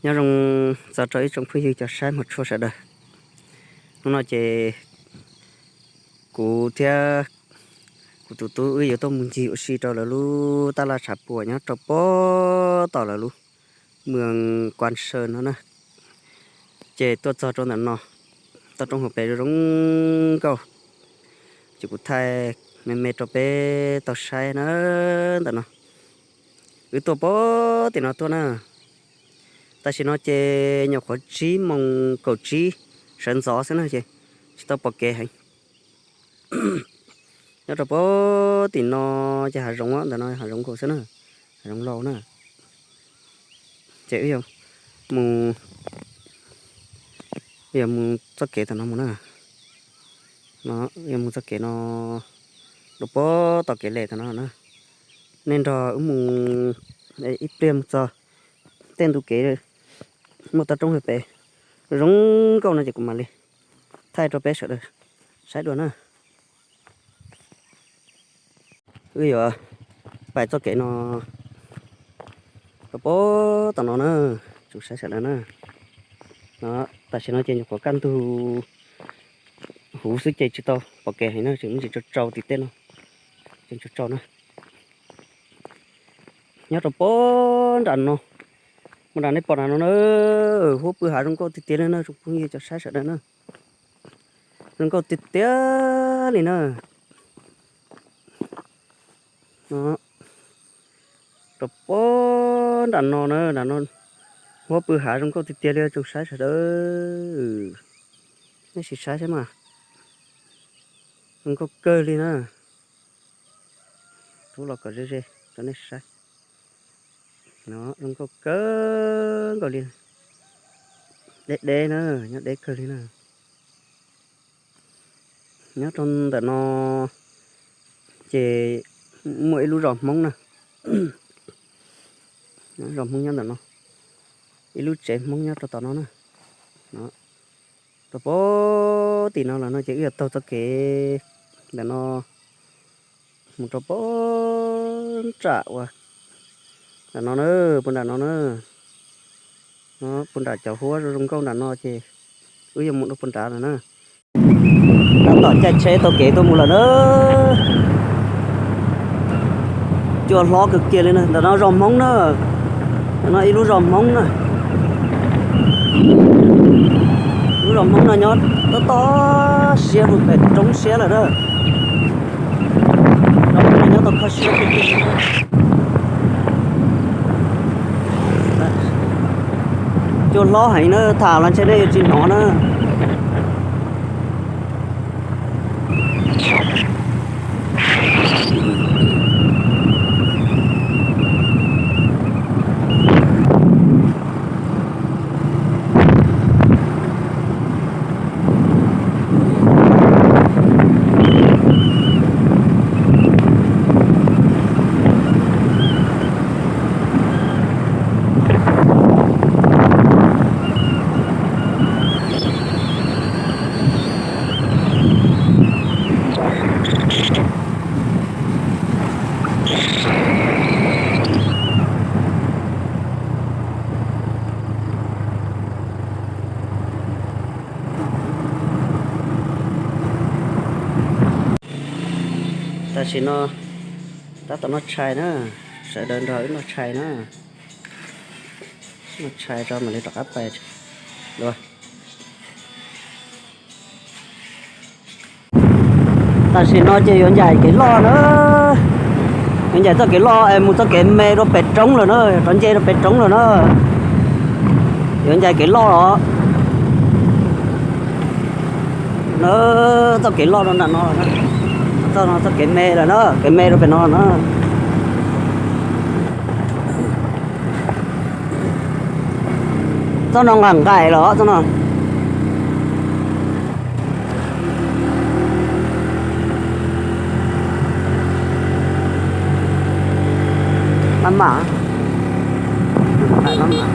Nyob zoo txog rau ib tsoom phooj ywg cov saib hmov tshua sawv daws. Hnub no ces kuv thiab kuv tus tub wb yuav tuaj mus ncig ua si rau lawv lub tab laj tshav puam nyob rau pob tom lawv lub moos Kuas Saw no na. Ces tuaj txog rau ntawm no, toj roob hauv pes zoo zoo nkauj. Ces kuv thaij me me rau peb tau saib na. Ntawm no wb tuaj pob tim no tuaj na. Tam sim no ces nyuam qhuav tsib moos kaum tsib sawv ntxov xwb na ces tsis tau pom kev heev. Nyob rau pob tim no ces hav zoov, ntawm no hav zoov nkaus xwb na, hav zoov laus na. Ces wb yuav mus, wb yuav mus txoj kev tom no mus na. No, yuav mus txoj kev no, rau pob tom kev lem tom no na. Nej nrog wb mus ib pliag mus txog tej ntu kev muaj toj roob hauv pes zoo nkauj no ces kuv mam li thaij rau peb sawv daws saib dua na. Wb yuav pais txoj kev no rau pob tom no na, tsoom saib sawv daws na. No, tam sim no ces nyuam qhuav kaj ntug huv xwb ces tsis tau pom kev heev na, tseem muaj ntsis tsau tsau tim tej no, tseem tsau tsau na. Nyob rau pob nram no, mus nram nej pom nram no na, huab pw hav zoo nkauj tiag tiag li na tsoom phooj ywg cov saib sawv daws na. Zoo nkauj tiag tiag li na. Rau pob nram no na, nram no huab pw hav zoo nkauj tiag tiag li tsoom saib sawv daws. Nej sim saib saib mas, zoo nkauj kawg li na. Rub los kom ze ze rau nej saib. No zoo nkauj kawg nkaus li, deb deb na, nyob deb kawg li na. Nyob rau ntawm no ces muaj ib lub zos Hmoob na. Zos Hmoob nyob ntawm no, ib lub tsev Hmoob nyob rau tom no na. Rau pob tim no los no ces wb yuav taug txoj kev ntawm no mus rau pob nram uas nram no na, puag nram no na. No puag nram cov huab zoo zoo nkauj nram no ces wb yuav mus rau puag nrad lawm na. Tab tom caij tsheb taug kev tuaj mus lawm na. Cua hlob kawg kiag li na, ntawm no zos Hmoob na. Ntawm no ib lub zos Hmoob na. Lub zos Hmoob no nyob tob tob siab, pem roob siab lawm na. Nyob tau kho siab tiag tiag. Cua hlob heev na, tham los ntshe nej yuav tsis hnov na. Tam sim no tab tom noj tshais na, sawv daws nrog wb noj tshais na. Noj tshais tso mam li rov qab pais dua. Tam sim no ces yuav ncaim kev loj na, yuav ncaim txoj kev loj es mus txoj kev me rau pem roob lawm na, rov nce rau pem roob lawm na. Yuav ncaim kev loj los na, txoj kev loj rau nram no, txoj no txoj kev me lawm na, kev me rau pem no na. Txoj no nqaim nqaim los txoj no. Maj mam, nqaim maj mam.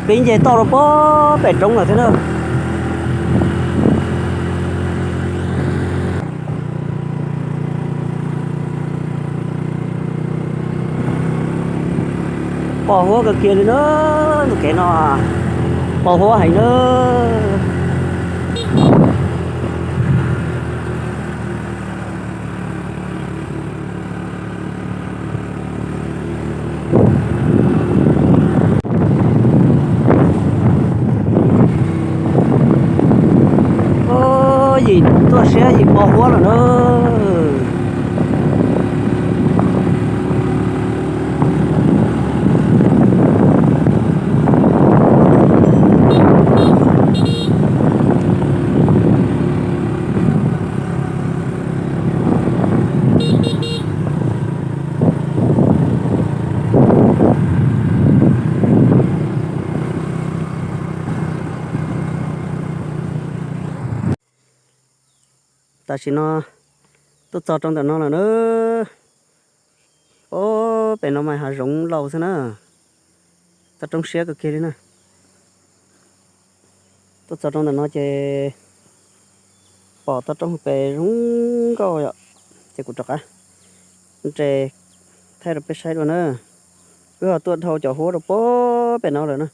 Peb nce toj rau pem roob lawm thiab na. Pos huab kawg kiag li na, tus kev no pos huab heev na. Yim tuaj siab yim pos huab lawm na. Tam sim no tuaj txog rau ntawm no lawm na. Ob pem no mas hav zoov laus xwb na. Toj roob siab kawg kiag li na. Tuaj txog rau ntawm no ces pom toj roob pem zoo nkauj yom. Ces kuv rov qab nres thaij rau peb saib dua na. Wb ho tuaj dhau cov huab rau pem no lawm na.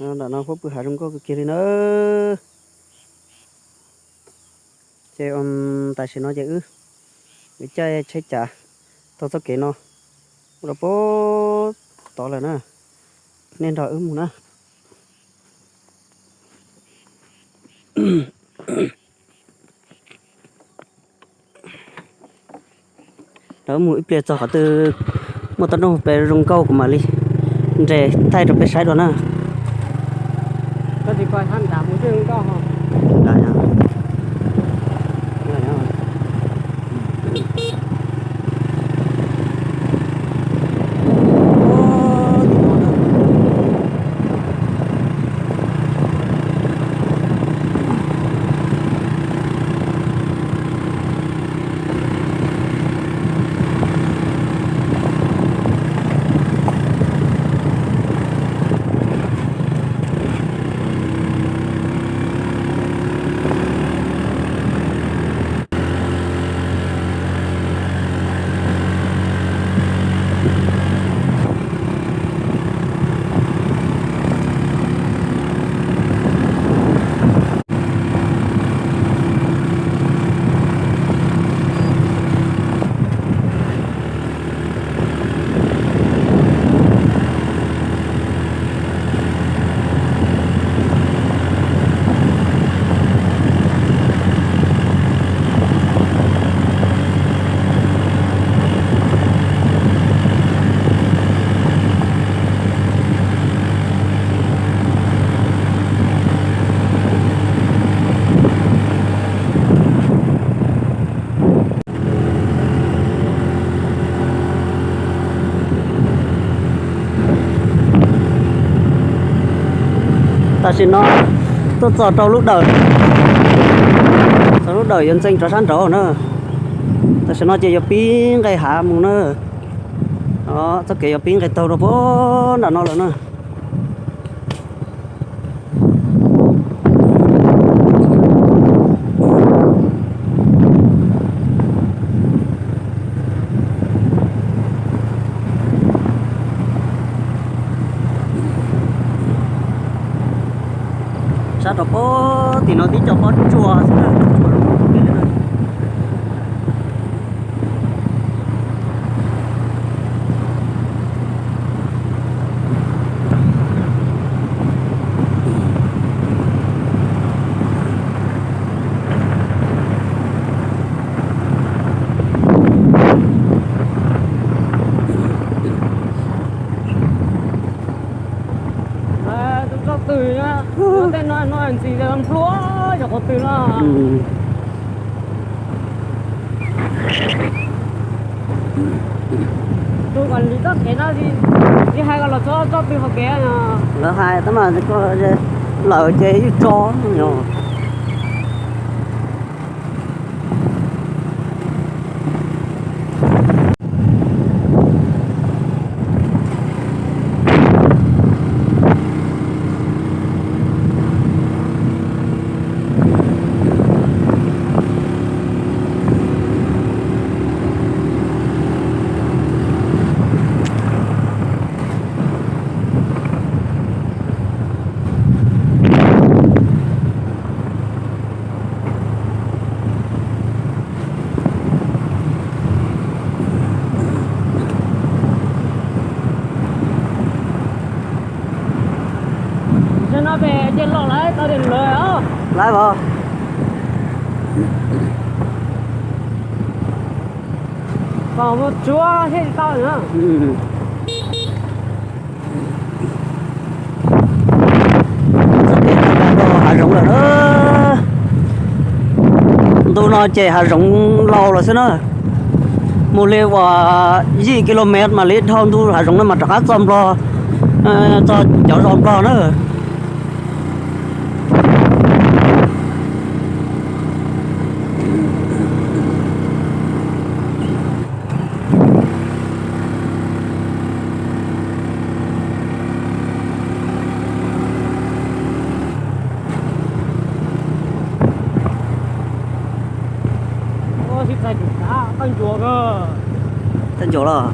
Ntawm no huab pw hav zoo nkauj kawg kiag li na. Ces tam sim no ces wb caij tsheb cav taug txoj kev no mus rau pem tod lawm na. Nej nrog wb mus na. Lawv mus ib pliag txog qhov twg muaj toj roob pem zoo nkauj kuv mam li nres thaij rau peb saib dua na. Tam sim no tuaj txog rau lub dawm, txog lub dawm yuav ntxeev rov sab nraud na. Tam sim no ces yuav pib nqes hav mus na. Txoj kev yuav pib nqes taug rau pem nram no lawm na. Sab rau pem tim no tib co pob tsuas xwb na. Tus tsob twg na, tej no no ntxim nplua cov qhov twg no. Tus kom lwm txoj kev no tsis hais kom los txog tsob twg hauv kev no. Lawv hais tab mas lawv ces yeej tso no. Lawv os. Txoj kev tawm rau hav zoov lawm na. Ntu no ces hav zoov laus lawm xwb na. Mus li uas yim kilomev mam li dhau ntu hav zoov no mas rov qab txog Nplog, txog cov zos Nplog na. Tawj ncuav los?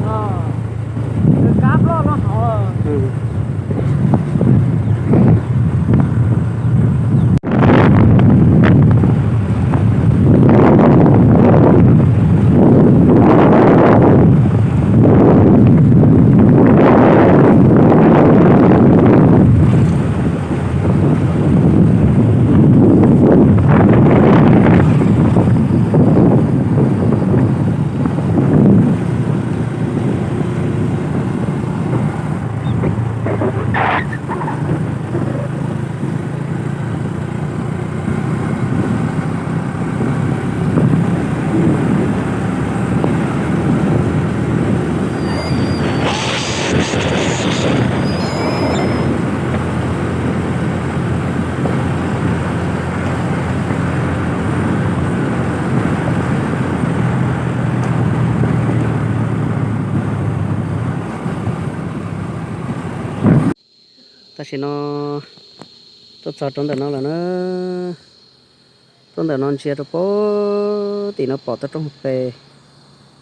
Tam sim no tuaj txog rau ntawm no lawm na. Tuaj ntawm no ntsia rau pem tim no pom tau roob pes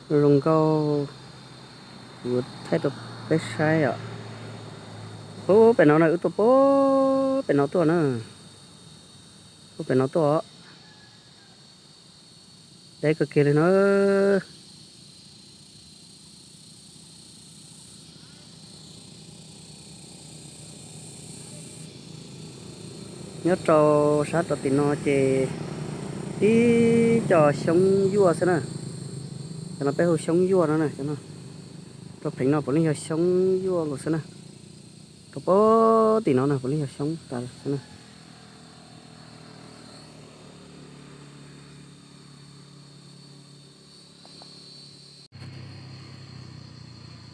zoo nkauj, kuv thaij rau peb saib os. Pem no na, wb tuaj pem no tuaj na. Tuaj pem no tuaj os. Deb kawg kiag li na. Nyob rau sab rau tim no ces ib co xyoob yuaj xwb na. Cov no peb hu xyoob yuaj no na. Rau pheem no puav leej yog xyoob yuaj los xwb na. Rau pem tim no na puav leej yog xyoob tas xwb na.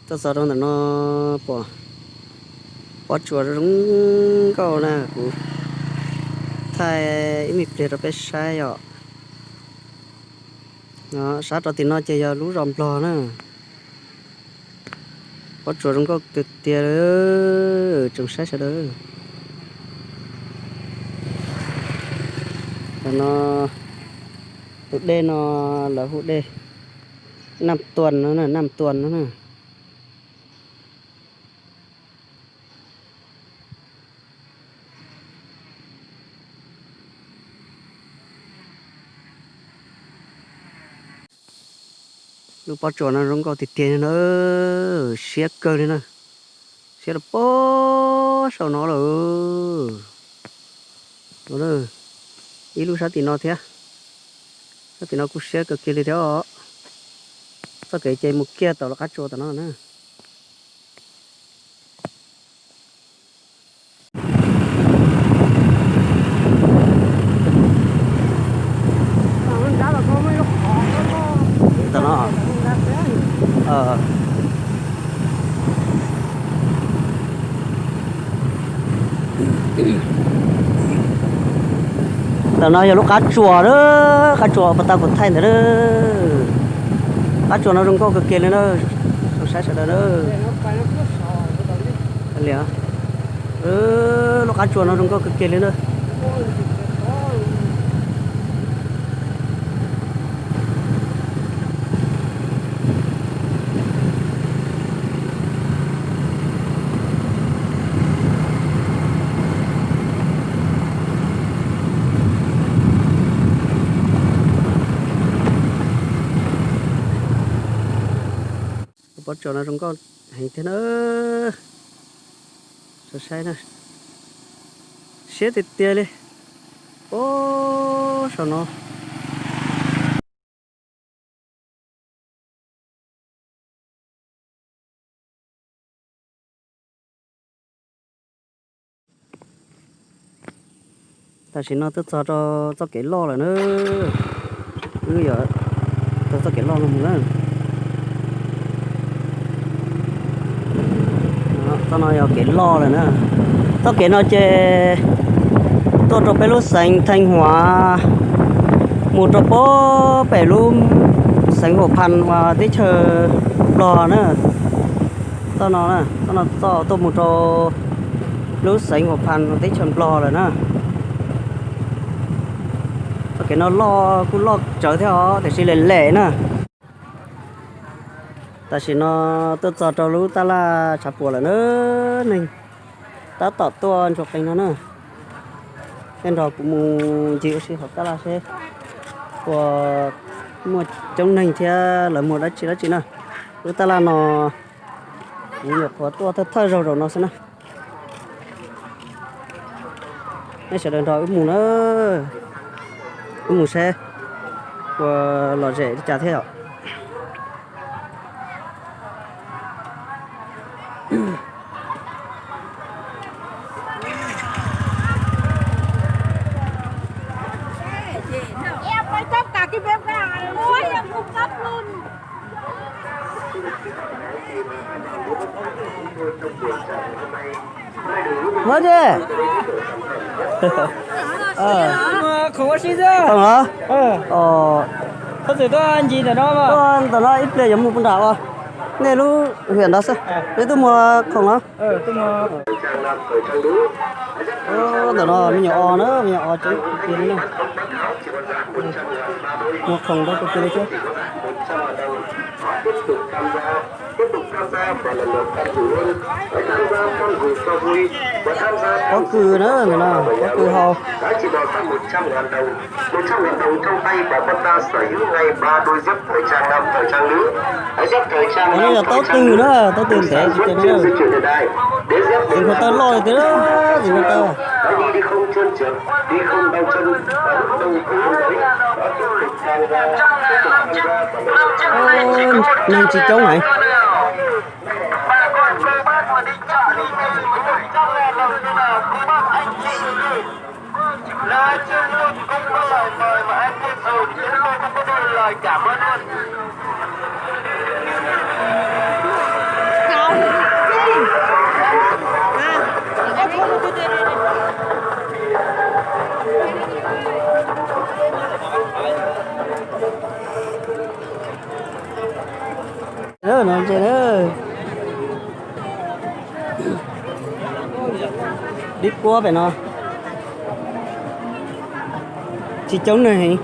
Tuaj txog rau ntawm no pom pob tsuas zoo nkauj na, kuv thaij ib me pliag rau peb saib os. Sab rau tim no ces yog lub zos Nplog na. Pob tsuas zoo nkauj tiag tiag, tsoom saib sawv daws. Tam no tus dej no lawv hu dej Nam Tuan no, Nam Tuan no na. Lub pob tsuas no zoo nkauj tiag tiag na, siab kawg li na. Siab rau pob saum no lawm. Ib lub sab tim no thiab. Sab tim no kuj siab kawg kiag li thiab os. Txoj kev ces mus kiag tau lub qab tsuas tam no na. Tam no yog lub qab tsuas na, qab tsuas pas tau kuv thaij ntawd na. Qab tsuas no zoo nkauj kawg kiag li na, zoo saib sawv daws na. Lub qab tsuas no zoo nkauj kawg kiag li na. Pob tsuas no zoo nkauj heev thiab na. Saib na, siab tiag tiag li. Ub, saum no. Tam sim no twb txog rau txoj kev loj lawm na. Wb yuav taug txoj kev loj no mus na. Txoj no yog kev loj lawm na. Txoj kev no ces tuaj rau peb lub xeev Theej Huav mus rau pem lub xeev Huam Phas uas teb chaws Nplog na. Txoj no, txoj no txoj tuaj mus rau lub xeev Huam Phas uas teb chaws Nplog lawm na. Txoj kev no loj kuj loj tsawv thiab os, tiam sis lem lem na. Tam sim no tuaj txog rau lub taj laj tshav puam lawm na. Neeg tab tom tuaj ntsuag qees no na. Tej nrog kuv mus ncig ua si hauv taj laj seb puas muaj coob neeg thiab lawv muag dab tsi dab tsi na. Lub taj laj no kuv nyuam qhuav tuaj thawj thawj zaug zaum no xwb na. Nej sawv daws nrog wb mus na, wb mus seb puas lom zem li cas thiab os. Muab tsi. Khoom ua si xwb. Khoom los? Tuaj ncig ntawm no. Tuaj ntawm no ib pliag yuav mus puag nram os. Nej lub hwm ntawd xwb. Nej twb muag khoom los? Ntawm no me nyuam os na, me nyuam os coob kawg kiag li na. Muag khoom rau kawg kiag li thiab. Pob kws na, ntawm no pob kws hau. Qhov no yog taub twg na, taub twg ntev tiag tiag na. Txiv npua taw loj tiag, txiv npua taw. Neeg tsis coob heev. Dib kuab pem no tsis coob neeg heev.